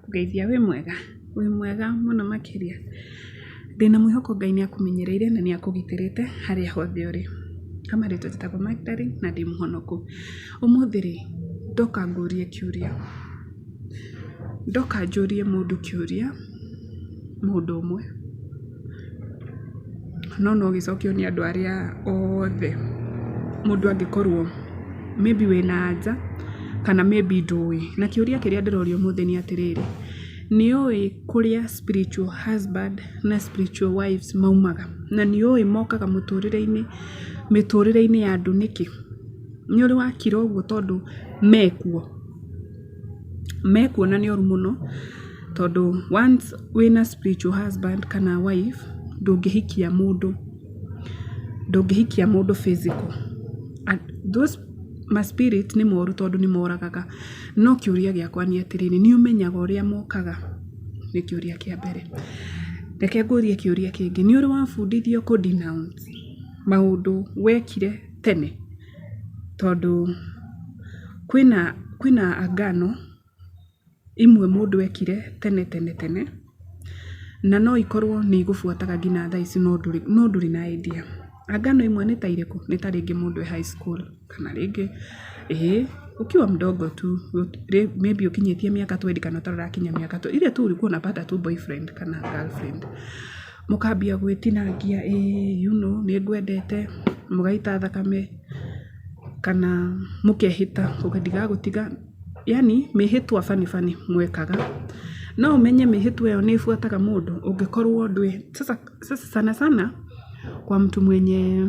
Ndakũgeithia wĩ mwega? Wĩ mwega mũno makĩria? Ndĩna mwĩhoko Ngai nĩ akũmenyereire na nĩ akũgitĩrĩte harĩa hothe ũrĩ. Kamarĩtwa njĩtagwo Magdalene na ndĩ mũhonoku. Ũmũthĩ rĩ, ndoka ngũrie kĩũria. Ndoka njũrie mũndũ kĩũria, mũndũ ũmwe, no no gĩcokio nĩ andũ arĩa othe mũndũ angĩkorwo maybe wĩna anja kana maybe ndũĩ. Na kĩũria kĩrĩa ndĩroria ũmũthĩ nĩ atĩrĩrĩ, nĩ ũĩ kũrĩa spiritual husband na spiritual wives maumaga? Na nĩ ũĩ mokaga mũtũrĩre-inĩ mĩtũrĩre-inĩ ya andũ nĩkĩ? Nĩ ũrĩ wakira ũguo tondũ mekuo? Mekuo na nĩ ũru mũno tondũ once wĩna spiritual husband kana wife ndũngĩhikia mũndũ, ndũngĩhikia mũndũ physical. Those ma spirit nĩ moru tondũ nĩ moragaga. No kĩũria gĩakwa nĩ atĩrĩrĩ, nĩ ũmenyaga ũrĩa mokaga? Nĩ kĩũria kĩa mbere. Reke ngũrie kĩũria kĩngĩ, nĩ ũrĩ wabundithio kũ denounce maũndũ wekire tene? Tondũ kwĩna kwĩna agano imwe mũndũ ekire tene tene tene, na no ikorwo nĩ igũbuataga nginya thaa ici no ndũrĩ no ndũrĩ na idea. Agano imwe nĩ ta irĩkũ? Nĩ ta rĩngĩ mũndũ e high school kana rĩngĩ ĩĩ ukiwa mdogo tu maybe ũkinyĩtie mĩaka 20 kana ũtarĩ ũrakinyia mĩaka ile tu ulikuwa unapata tu boyfriend kana girlfriend. Mũkambia gwĩtinangia ĩĩ you know nĩ ngwendete, mũgaita thakame kana mũkehĩta ndigagũtiga, yani mĩhĩtwa bani bani mwekaga. No ũmenye mĩhĩtwa ĩyo nĩ ĩbuataga mũndũ ũngĩkorwo ndwĩ sasa, sasa sana sana kwa mtu mwenye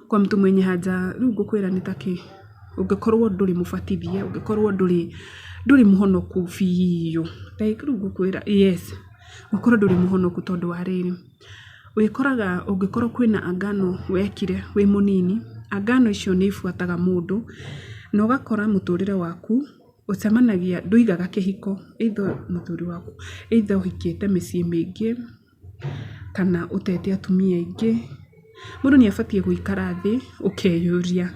kwa mtu mwenye haja rĩu ngũkwĩra nĩ ta kĩ ũngĩkorwo ndũrĩ mũbatithie, ũngĩkorwo ndũrĩ ndũrĩ mũhonoku biũ, like rĩu ngũkwĩra yes, ũkorwo ndũrĩ mũhonoku tondũ wa rĩrĩ, wĩkoraga ũngĩkorwo kwĩna agano wekire wĩ mũnini, agano icio nĩ ibuataga mũndũ, na ũgakora mũtũrĩre waku ũcemanagia ndũigaga kĩhiko either mũthuri waku either ũhikĩte mĩciĩ mĩingĩ kana ũtete atumia aingĩ. Mũndũ nĩ abatiĩ gũikara thĩ ũkeyũria.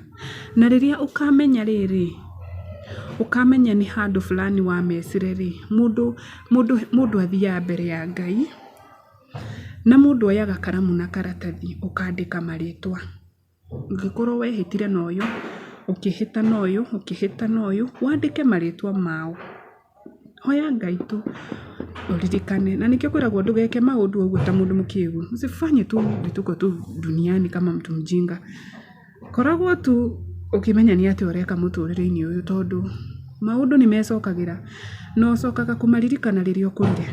Na rĩrĩa ũkamenya rĩrĩ, ũkamenya nĩ handũ fulani wamecire rĩ, mũndũ mũndũ mũndũ athiaga mbere ya Ngai, na mũndũ oyaga karamu na karatathi ũkandĩka marĩtwa. Ũngĩkorwo wehĩtire na ũyũ, ũkĩhĩta na ũyũ, ũkĩhĩta na ũyũ, wandĩke marĩtwa mao. Hoya Ngai tu ũririkane. Na nĩkĩo kwĩragwo ndũgeke maũndũ ũguo ta mũndũ mũkĩgu. Usifanye tu vituko tu duniani kama mtu mjinga. Koragwo tu ũkĩmenya nĩ atĩa ũreka mũtũrĩre-inĩ ũyũ tondũ maũndũ nĩ mecokagĩra na ũcokaga kũmaririkana rĩrĩa ũkũrire.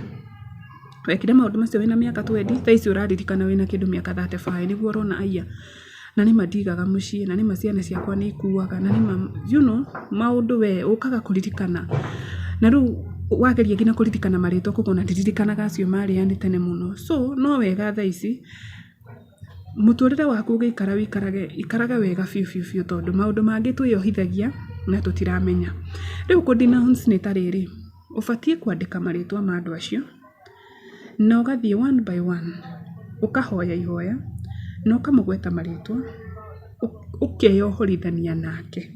Wekire maũndũ macio wĩna mĩaka 20, thaa ici ũraririkana wĩna kĩndũ mĩaka 35 nĩguo ũrona aiya na nĩma ndigaga mũciĩ, na nĩma ciana ciakwa nĩ ikuaga, na nĩma you know maũndũ we ũkaga kũririkana. Na rĩu wageria nginya kũririkana marĩtwa ũkona ndiririkanaga acio marĩ nĩ tene mũno. So no wega thaa ici mũtũrĩre waku ũgĩikara wĩikarage ikaraga wega biũ biũ biũ tondũ maũndũ mangĩ twĩyohithagia na tũtiramenya. Rĩu kũ denounce nĩ ta rĩrĩ, ũbatiĩ kwandĩka marĩtwa ma andũ acio na ũgathiĩ one by one, ũkahoya ihoya na ũkamũgweta marĩtwa, ũkeyohorithania nake,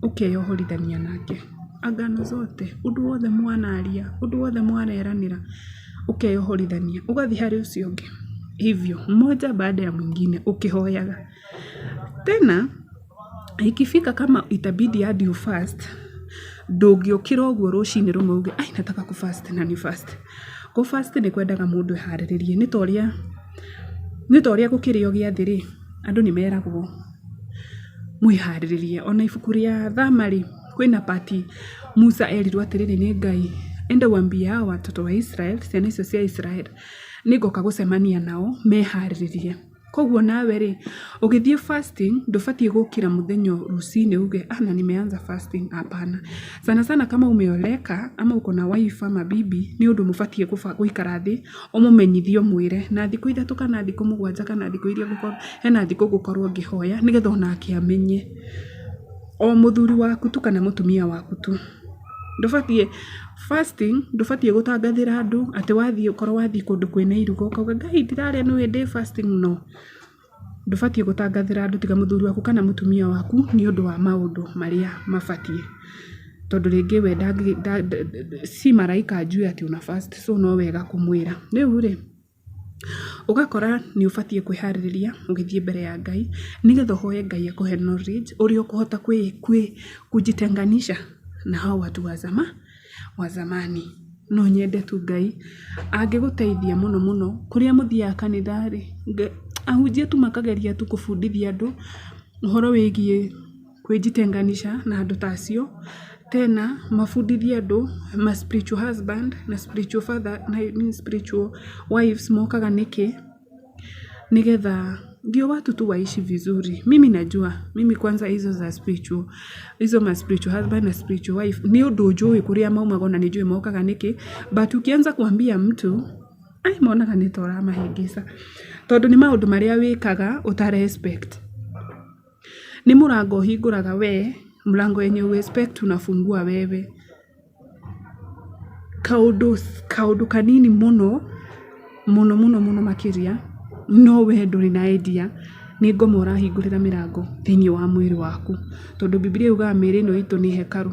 ũkeyohorithania nake. Agano zote, ũndũ wothe mwanaria, ũndũ wothe mwaneranĩra, ũkeyohorithania. Ũgathiĩ harĩ ũcio ũngĩ hivyo, mmoja baada ya mwingine ũkĩhoyaga. Tena ikifika kama itabidi hadi ufast, ndũngĩũkĩra ũguo rũcinĩ rũmwe uge ai nataka kufast na ni fast. Kũfast nĩ kwendaga mũndũ eharĩrĩrie nĩ ta ũrĩa nĩ ta ũrĩa gũkĩrĩo gĩathĩ rĩ, andũ nĩ meragwo mwĩharĩrĩrie. Ona ibuku rĩa Thama rĩ, kwĩna part Musa erirwo atĩrĩrĩ nĩ Ngai, enda uambie hawa watoto wa Israel, ciana icio cia Israel, nĩngoka gũcemania nao meharĩrĩrie. Koguo nawe rĩ, ũgĩthiĩ fasting ndũbatiĩ gũkĩra mũthenya rũcinĩ uge ah na nimeanza fasting hapana. Sana sana kama umeoleka ama uko na wife ama bibi nĩ ũndũ mũbatiĩ gũikara thĩ ũmũmenyithie ũmwĩre na thikũ 3 kana thikũ 7 kana thikũ iria ngũkorwo hena thikũ ngũkorwo ngĩhoya nĩgetha onake amenye. O mũthuri waku tu kana mũtumia waku tu. Ndũbatiĩ fasting ndũbatiĩ gũtangathĩra andũ atĩ wathiĩ ũkorwo wathiĩ kũndũ kwĩna iruga ũkauga Ngai ndirarĩa nĩũĩ ndĩ fasting no. Ndũbatiĩ gũtangathĩra andũ tiga mũthuri waku kana mũtumia waku nĩ ũndũ wa maũndũ marĩa mabatiĩ. Tondũ rĩngĩ we si maraika ajue atĩ una fast so no wega kũmwĩra. Rĩu rĩ, ũgakora nĩ ũbatiĩ kwĩharĩrĩria ũgĩthiĩ mbere ya Ngai, nĩgetha ũhoe Ngai akũhe knowledge ũrĩa ũkũhota kujitenganisha na hao watu wa zamani. No nyende tu Ngai angĩgũteithia mũno mũno, kũrĩa mũthiaga kanitha rĩ, ahunjia tu makageria tu kũbundithia andũ ũhoro wĩgiĩ kwĩjitenganisha na andũ ta acio. Tena mabundithie andũ ma spiritual husband na spiritual father na spiritual wives mokaga nĩkĩ, nĩgetha ndio watu tu waishi vizuri. Mimi najua, mimi kwanza hizo za spiritual, hizo ma spiritual husband na spiritual wife nĩ ũndũ njũĩ kũrĩa maumaga ona nĩ njũĩ mokaga nĩkĩ, but ukianza kuambia mtu ai monaga nĩ ta ũramahĩngĩca, tondũ nĩ maũndũ marĩa wĩkaga ũta respect. Nĩ mũrango ũhingũraga we, mlango yenye u-expect unafungua wewe. Kaũndũ kaũndũ kanini mũno mũno mũno mũno makĩria, no we ndũrĩ na idea nĩ ngoma ũrahingũrĩra mĩrango thĩinĩ wa mwĩrĩ waku. Tondũ Bibilia yugaga mĩĩrĩ ĩno itũ nĩ hekarũ.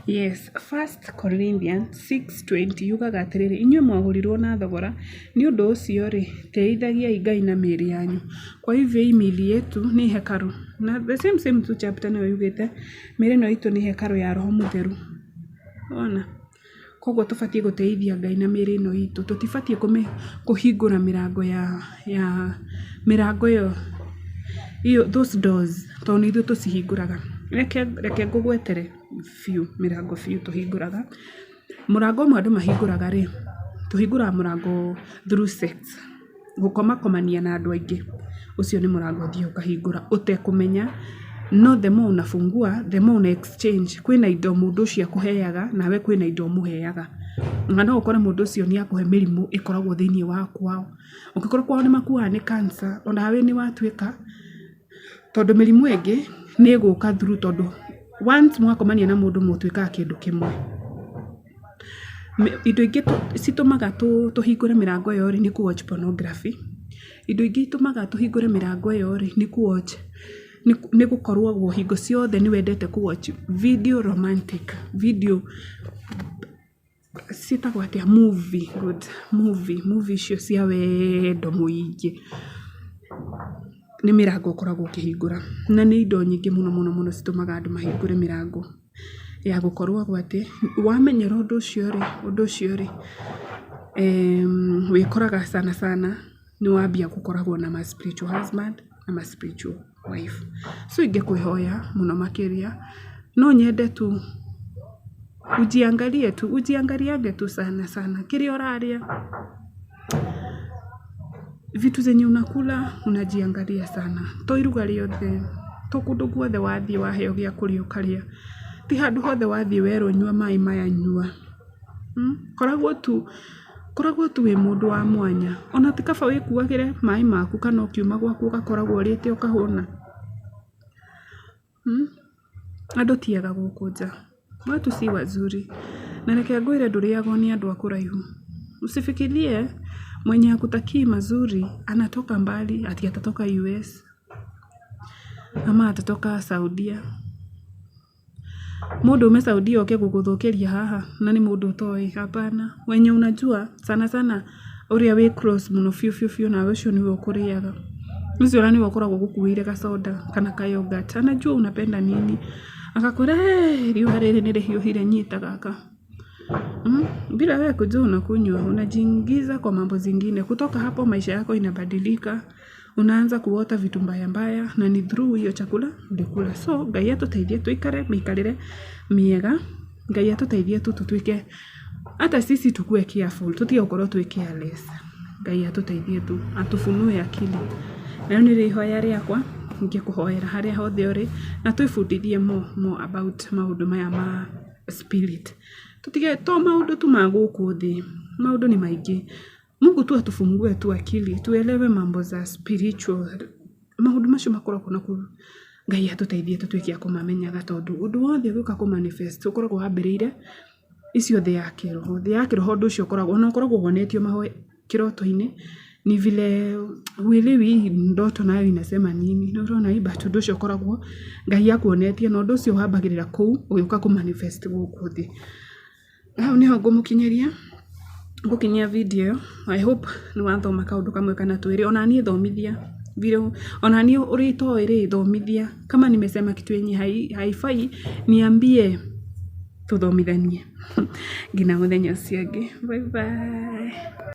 Yes, First Corinthians 6:20 yugaga atĩrĩrĩ, inyuĩ mwagũrirwo na thogora, nĩ ũndũ ũcio rĩ, tĩithagiai Ngai na mĩĩrĩ yanyu. Kwa hivyo hii miili yetu nĩ hekarũ. Na the same same tu chapter nĩyo yugĩte mĩĩrĩ ĩno itũ nĩ hekarũ ya Roho Mũtheru. Wona? Koguo tũbatiĩ gũtĩithia Ngai na mĩĩrĩ ĩno itũ. Tũtibatiĩ kũhingũra mĩrango ya mĩrango ĩyo iyo those doors tondũ nĩ ithuĩ tũcihingũraga. Reke ngũgwetere biũ mĩrango biũ tũhingũraga. Mũrango ũmwe andũ mahingũraga rĩ, tũhingũraga mũrango through sex. Gũkomakomania na andũ aingĩ. Ũcio nĩ mũrango ũthiaga ũkahingũra ũtekũmenya. No the more unafungua, the more una exchange. Kwĩna indo mũndũ ũcio akũheaga, nawe kwĩna indo ũmũheaga. Na no ũkore mũndũ ũcio nĩ akũhe mĩrimũ ĩkoragwo thĩinĩ wa kwao. Ũngĩkorwo kwao nĩ makuaga nĩ cancer, onawe nĩ watuĩka, tondũ mĩrimũ ĩngĩ nĩ ĩgũka through tondũ once mwakomania na mũndũ mũtuĩkaga kĩndũ kĩmwe. Indo ingĩ citũmaga tũhingũre mĩrango ĩyo rĩ, nĩ kũ watch pornography. Indo ingĩ itũmaga tũhingũre mĩrango ĩyo rĩ, nĩ kũ watch nĩ gũkorwo hingo ciothe nĩ wendete kũ watch video romantic, video ciĩtagwo atĩa movie, good movie, movie icio cia wendo mũingĩ. Nĩ mĩrango ũkoragwo ũkĩhingũra. Na nĩ indo nyingĩ mũno mũno mũno citũmaga andũ mahingũre mĩrango ya gũkorwo atĩ wamenyera ũndũ ũcio rĩ, ũndũ ũcio rĩ, wĩkoraga sana sana nĩ wambia gũkoragwo na ma spiritual husband na ma spiritual wife. So ingĩkwĩhoya mũno makĩria, no nyende tu ujiangalie tu, ujiangaliange tu sana sana. Kĩrĩa ũrarĩa, vitu zenye unakula, unajiangalia sana. To iruga rĩothe, to kũndũ guothe wathiĩ waheo gĩa kũrĩa ũkarĩa. Ti handũ hothe wathiĩ werwo nyua maĩ maya nyua. Koragwo tu koragwo tu wĩ mũndũ wa mwanya. Ona ti kaba wĩkuagĩre maĩ maku kana ũkiuma gwaku ũgakoragwo ũrĩte ũkahũna. Andũ ti ega gũkũ nja. Watu si wazuri. Na reke ngwĩre ndũrĩagwo nĩ andũ a kũraihu. Usifikirie mwenye hakutakii mazuri anatoka mbali ati atatoka US ama atatoka Saudia. Mũndũ ume Saudia oke gũgũthũkĩria haha na nĩ mũndũ ũtoĩ, hapana. Wenye unajua sana sana ũrĩa wĩ close mũno biũ biũ biũ nawe ũcio nĩwe ũkũrĩaga. Ũcio ona nĩwe ũkoragwo ũgũkuĩire gacoda kana ka yoghurt. Anajua unapenda nini. Akakwĩra hey, riũa rĩrĩ nĩ rĩhiũhire nyita gaka. Bila wewe kujua unakunywa, unajiingiza kwa mambo zingine. Kutoka hapo maisha yako inabadilika. Unaanza kuota vitu mbaya mbaya na ni through hiyo chakula ulikula. So Ngai atũteithie tuikare mĩikarĩre mĩega. Ngai atũteithie tu tutuĩke hata sisi tukue careful, tutige gũkorwo twĩ careless. Ngai atũteithie tu, atufunue akili. Nayo nĩrĩo ihoya rĩakwa ngĩkũhoera harĩa hothe ũrĩ na twĩbundithie more, more about maũndũ maya ma spirit. Tutige to maũndũ tu ma gũkũ thĩ, maũndũ nĩ maingĩ. Mungu tu atufungue tu akili, tuelewe mambo za spiritual. Maũndũ macio makoragwo na kũu Ngai atũteithie tũtuĩke a kũmamenyaga tondũ ũndũ wothe ũgĩũka kũ manifest ũkoragwo wambĩrĩire icio thĩ ya kĩroho. Thĩ ya kĩroho ũndũ ũcio ũkoragwo ona ũkoragwo wonetio mahoya kĩroto-inĩ. Ni vile huelewi hii ndoto nayo inasema nini. Nĩ ũrona but ũndũ ũcio ũkoragwo Ngai akuonetie na ũndũ ũcio wambagĩrĩra kũu ũgĩũka kũ manifest gũkũ thĩ. Hau nĩho ngũmũkinyĩria, ngũkinyia video ĩyo. I hope nĩ wathoma kaũndũ kamwe kana twĩrĩ. Ona niĩ thomithia vile ona niĩ ũrĩa itoĩ rĩ thomithia. Kama nimesema kitu yenye haifai niambie tuthomithanie. Nginya mũthenya ũcio ũngĩ. Bye bye.